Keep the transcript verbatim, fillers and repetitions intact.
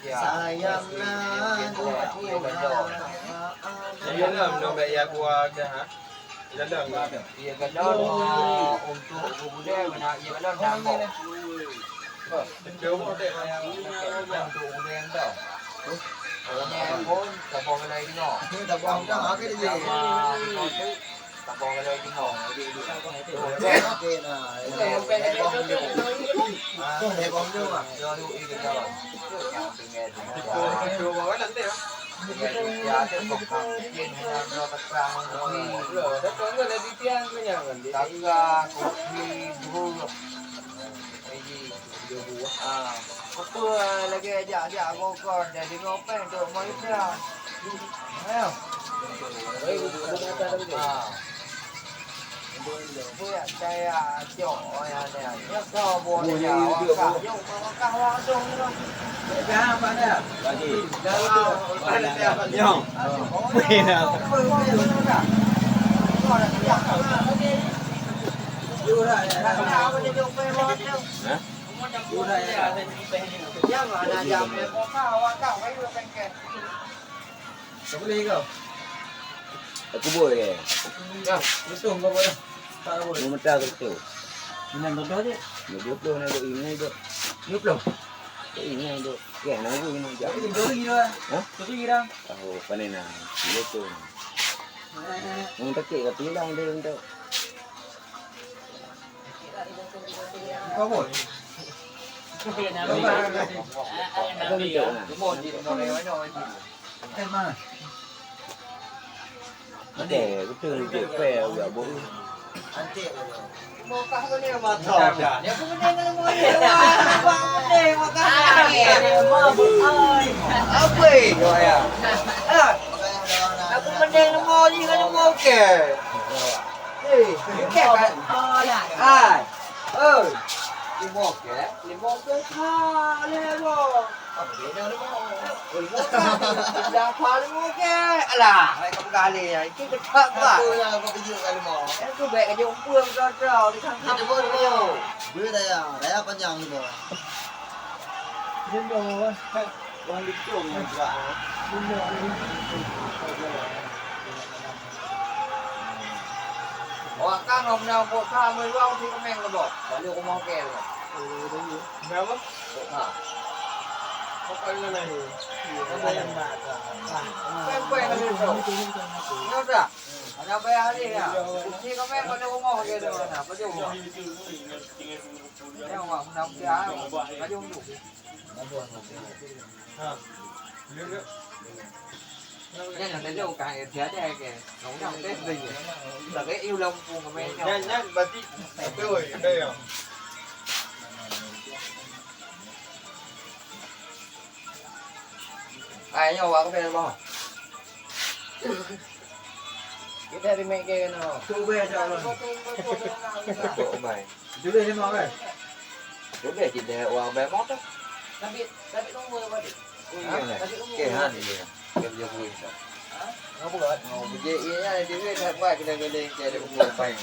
Sayang na dua orang. Iya lah, minum bak ya kuah dah, ha? Iya lah, minum. Iya, galon, oh, untuk gulai, mana iya galon dah, kok. Betul, betul. Untuk gulai dah. Kalau ni pun, tak boleh lagi, no. Tak boleh dah, habis dia. Sama, Tabong galai tingong. Oke, nah, ini tabong dulu. Ah, tabong dulu, Bang. Dulu itu tabong. Yang tinggal di bawah. Tinggal di atas, kok, Bang. Mungkin hanya dua petang. Kakak, kopi, buruk. Ah, apa lagi ajak-ajak bokon dari ngopeng tu mau Islam. Ayo. Ah. Buat saya cok orang ni. Ya kau boleh ya. Wakah, yuk, wakah orang tu. Jangan pada. Lagi. Dalam. Nyong. Hah? Aku boleh ke? Dah, betul kau buat dah. Tak boleh. Memetar ke betul? Enam belas je. Dua puluh ni dok ini dok. Dua puluh. Dok ini dok. Ya, nak ini jam. Dua puluh dah. Hah? Dua puluh dah. Oh, panen lah. Betul. Yang tak kira hilang dia untuk. Kau bos. Apa betul? Eh, mana? Okey, betul je. Fair juga, Bu. Antik. Mokah mana mata? Aku benda dengan monyet. Apa benda mokah? Apa? Aku benda dengan monyet dengan mokah. Eh, okey kan? Hai. Oh. Lima ke? Lima ke? Ha, leh, bro. Apa beda lima? Lima ke? Dah apa lima ke? Alah, baik kau pegang leh. Itu dekat, Pak. Aku yang kau kejut kat lima. Aku baik kejut pun kau tahu. Dia kan. Itu pun kejut. Beri daya. Daya panjang lima. Lima, Bang. Bang Licong yang gerak, ha? Lima, lima. Awak kan orang punya bos ka meuluang si kemeng ke bos. Balik rumah hotel ke. Berapa? Ha. Apa yang lain? Apa yang lain? Apa yang lain? Ada bayar hari ya. Kunci kami pada rumah ke ada mana? Pada rumah. Ya, wah, nak dia. Pada rumah. Ha. Nyan, nyan, nyan, bukan dia ada ke. Nong, nong, teh, teh, ya. Lagi, you lampu kami. Nyan, nyan, berarti, tapi, oi, ada ya. Ai, nyoe awak keupeue boh? Kita remake keunoe. Cuba aja Allah. Cuba aja. Cuba aja mau kan? Cuba aja deh, awak bayar motor. Tapi, tapi nombor apa tu? Oh, iya, nah. Tapi nombor. Oke, han, iya. Dia punya kuih, tak? Hah? Ngapa buat? Mau beli, iya, dia tak buat, kita boleh cari nombor apa yang.